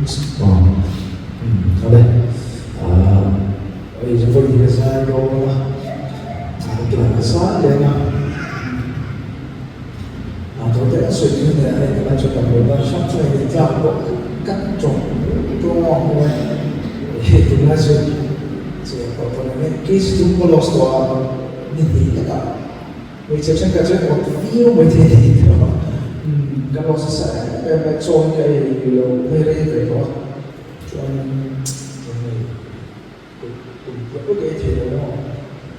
Aw umm awle ahh hei chu vawi hnih a zai dawn a a tunah ka zai leng a ah tawh te an sawi chu nia hei tunah chuan kan rawn dan hrang hrang in tlak pawh kan tawng tawng a hmu e hei tunah chu chian pawh pawn ang e case chu ka lost tawh a ni hnih takah. Hmeichhe thenkhat chuan awt viau mai thei a ni tawh a, umm ka loss nasa em em mai, chaw hi ka ei lo phei rei ve tawh a, chuan eng nge kum kum tluk pawh ka ei thei lo maw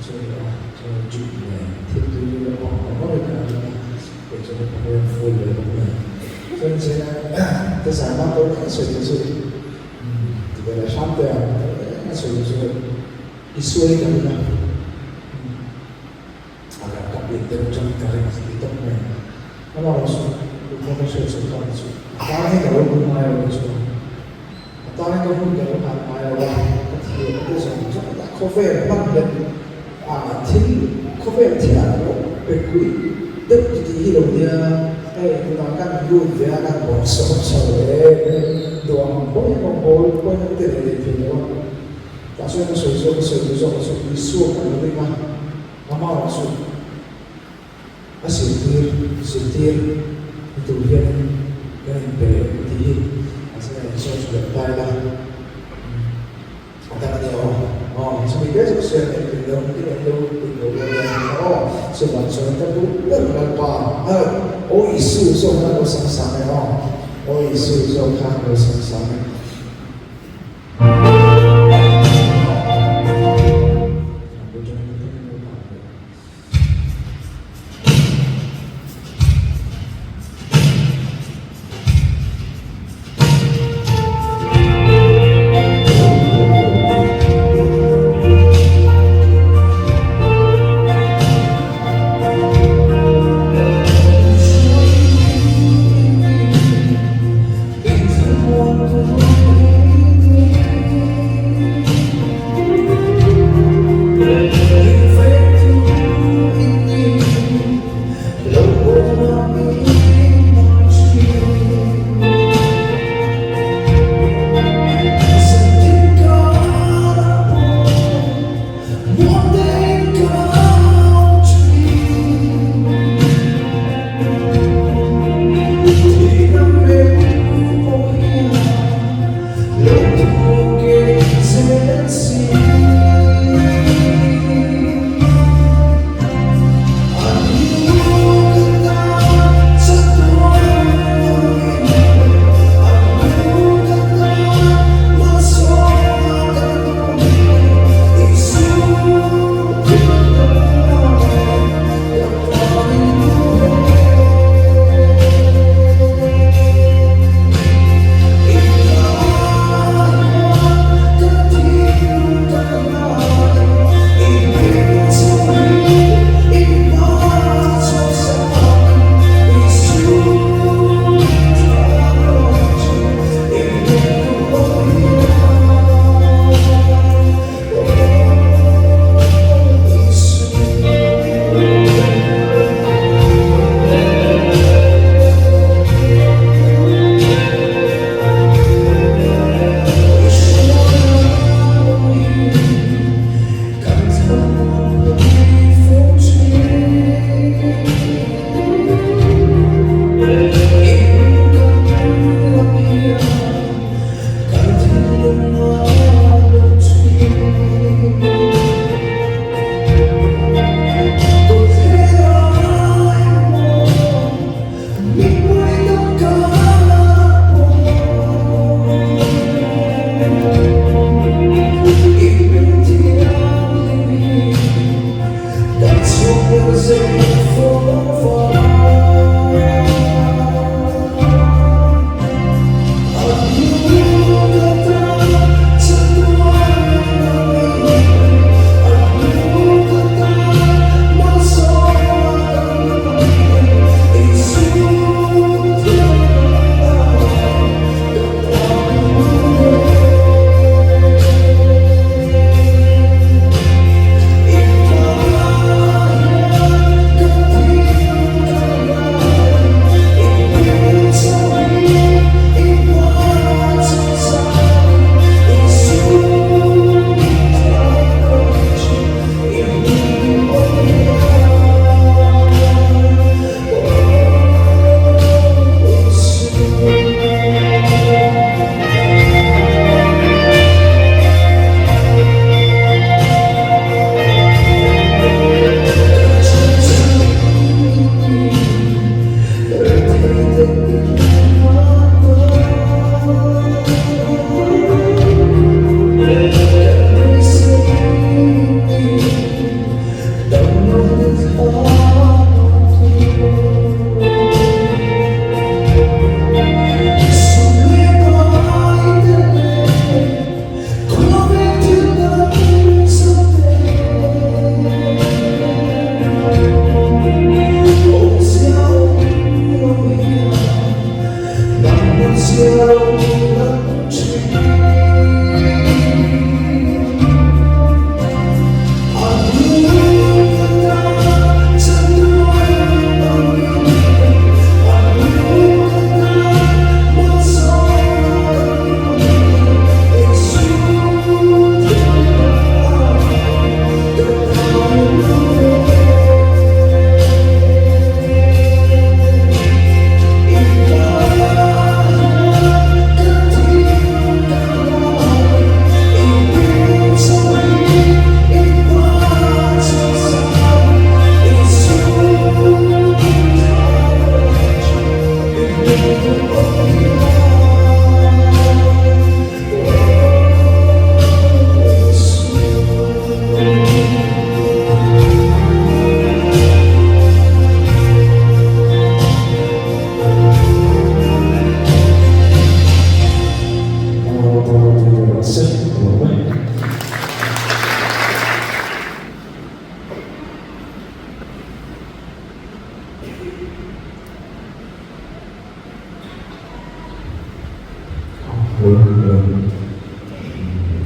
chu ni a, chuan juice leh thil tui hi ka hmang ang ngawt a ni a, kei chuan ka hmel full ve bawk nen, chuan che ka zai hma tawh hle sawi tur chu umm ti ve leh hram teh ang a sawi tur chu hei i suai ka ring a. A kan ka pian deuh atang ka ring ti tawp mai. Amah erawh chu duhkhawm ka hriat chhuah tak chu a tan hi ka lo hmu ngai lo chu a tan hi ka hun ka lo hlan ngai lo a, ka thiam te zawng zawng a khawvel hman hian a thil khawvel thilah ka lo pe kuih deuh ti tih hi lo nia hei tunah kan lut ve a kan bawk sawm chho e duang pawhin rawngbawl pawhin an ti leh leh thei lo a tah chuan ka sawi zawk ka sawi duh zawk chu Isua kan lo ring a. Amah chu a zirtir zirtir ni tur hianin kan inpe tih hi a zia in sawi chu leh ta ila a dang a nia aw. Aw chumi te chu ka sawi ang engtin lo engtin an lo tih lo dawn nia tih kha aw. Chuvang chuan ka duh ber Lalpa aw Isu zawk kha lo sam sam e aw. Aw Isu zawk kha lo sam sam e.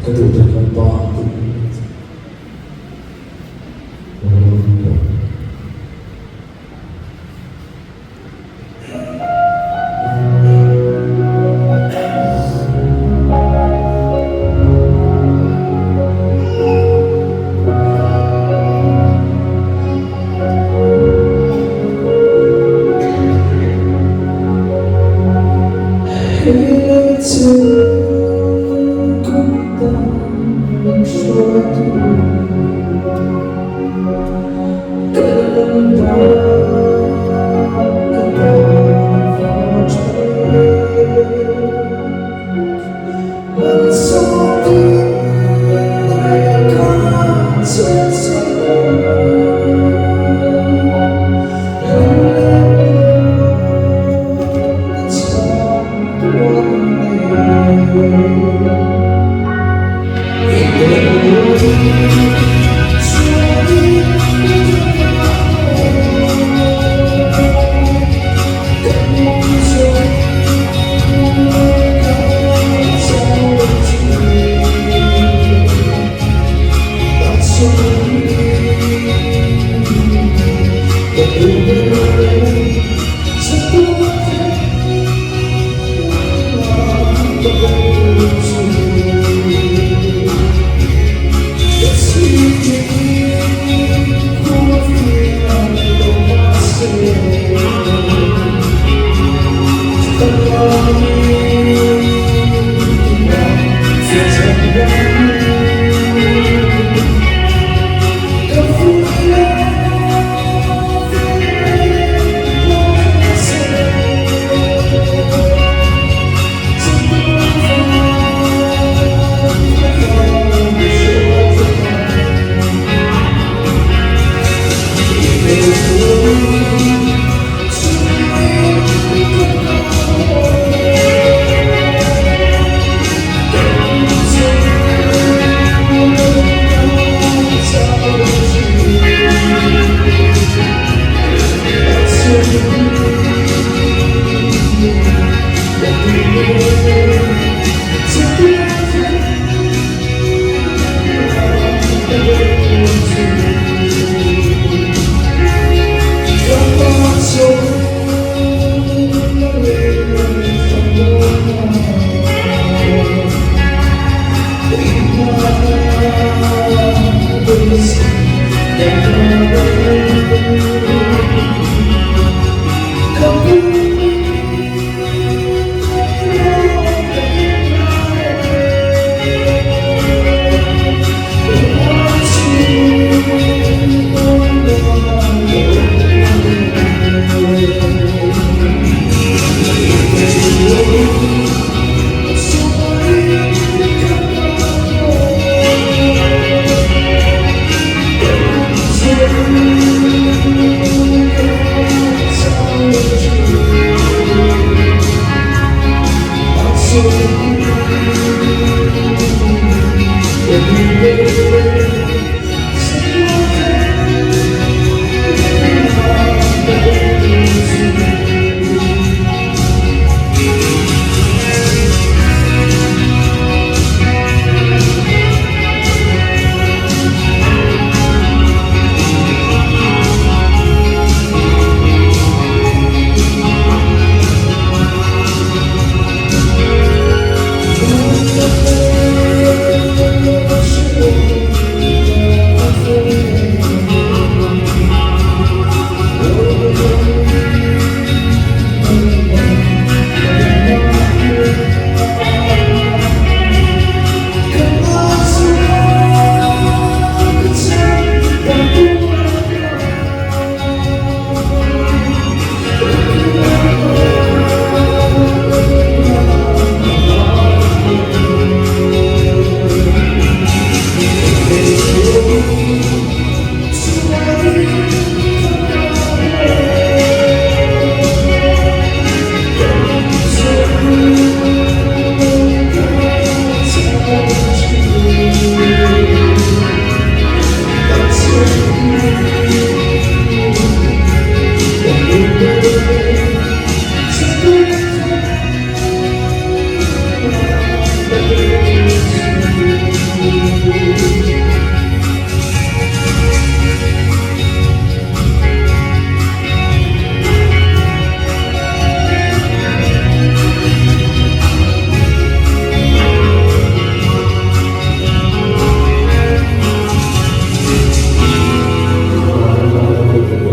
Ka duh tak kan pa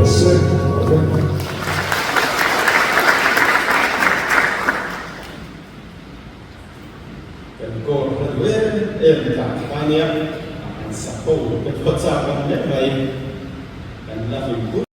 se. Kan kawr hla duh em em tah kha nia, an sak ho te pawh chak awm hle mai, kan la hlim pui.